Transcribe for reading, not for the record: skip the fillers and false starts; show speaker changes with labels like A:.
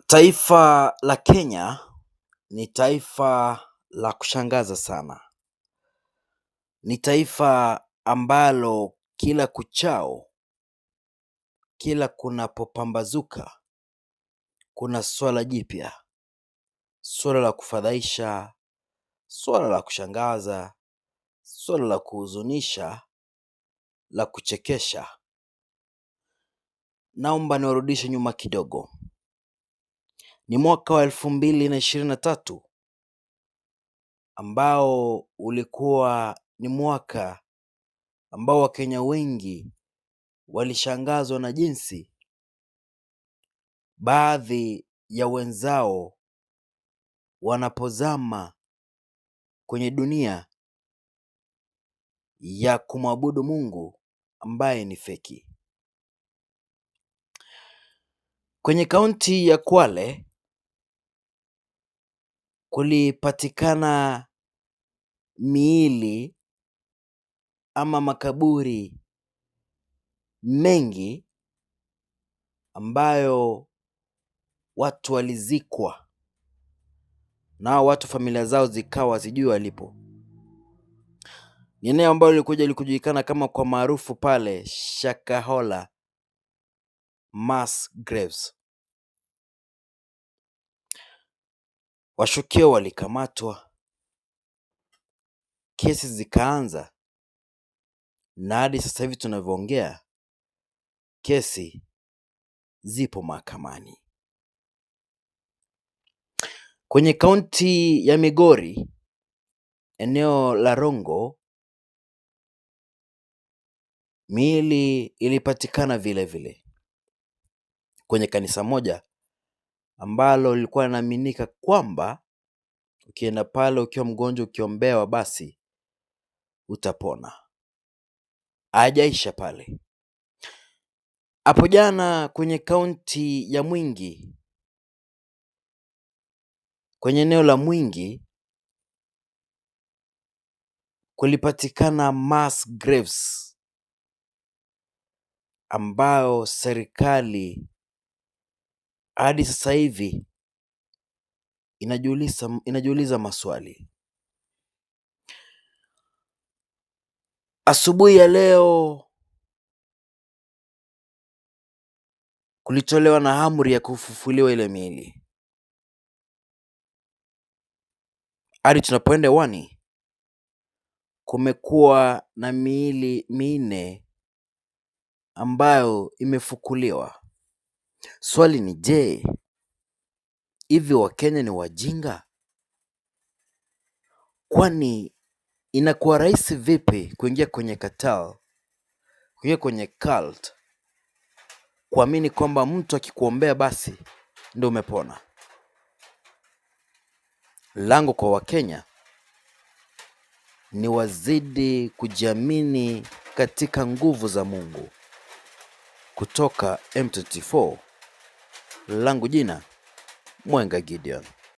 A: Taifa la Kenya ni taifa la kushangaza sana. Ni taifa ambalo kila kuchao, kila kunapopambazuka, kuna swala jipya, swala la kufadhaisha, swala la kushangaza, swala la kuhuzunisha, la kuchekesha. Naomba niwarudishe nyuma kidogo. Ni mwaka wa 2023 ambao ulikuwa ni mwaka ambao Wakenya wengi walishangazwa na jinsi baadhi ya wenzao wanapozama kwenye dunia ya kumwabudu Mungu ambaye ni feki. Kwenye kaunti ya Kwale kulipatikana miili ama makaburi mengi ambayo watu walizikwa na hao watu familia zao zikawa hazijui walipo. Ni eneo ambalo lilikuja likujulikana kama kwa maarufu pale Shakahola Mass Graves. Washukiwa walikamatwa, kesi zikaanza na hadi sasa hivi tunavyoongea kesi zipo mahakamani. Kwenye kaunti ya Migori, eneo la Rongo, miili ilipatikana vile vile kwenye kanisa moja ambalo lilikuwa linaaminika kwamba ukienda pale ukiwa mgonjwa ukiombewa basi utapona. Hajaisha pale. Hapo jana kwenye kaunti ya Mwingi, kwenye eneo la Mwingi kulipatikana mass graves ambayo serikali hadi sasa hivi inajiuliza maswali. Asubuhi ya leo kulitolewa na amri ya kufufuliwa ile miili. Hadi tunapoenda hewani kumekuwa na miili minne ambayo imefukuliwa. Swali ni je, hivi Wakenya ni wajinga? Kwani inakuwa rahisi vipi kuingia kwenye cartel, kuingia kwenye cult, kuamini kwamba mtu akikuombea basi ndio umepona? Lango kwa Wakenya ni wazidi kujiamini katika nguvu za Mungu. Kutoka M24, langu jina Mwenga Gideon.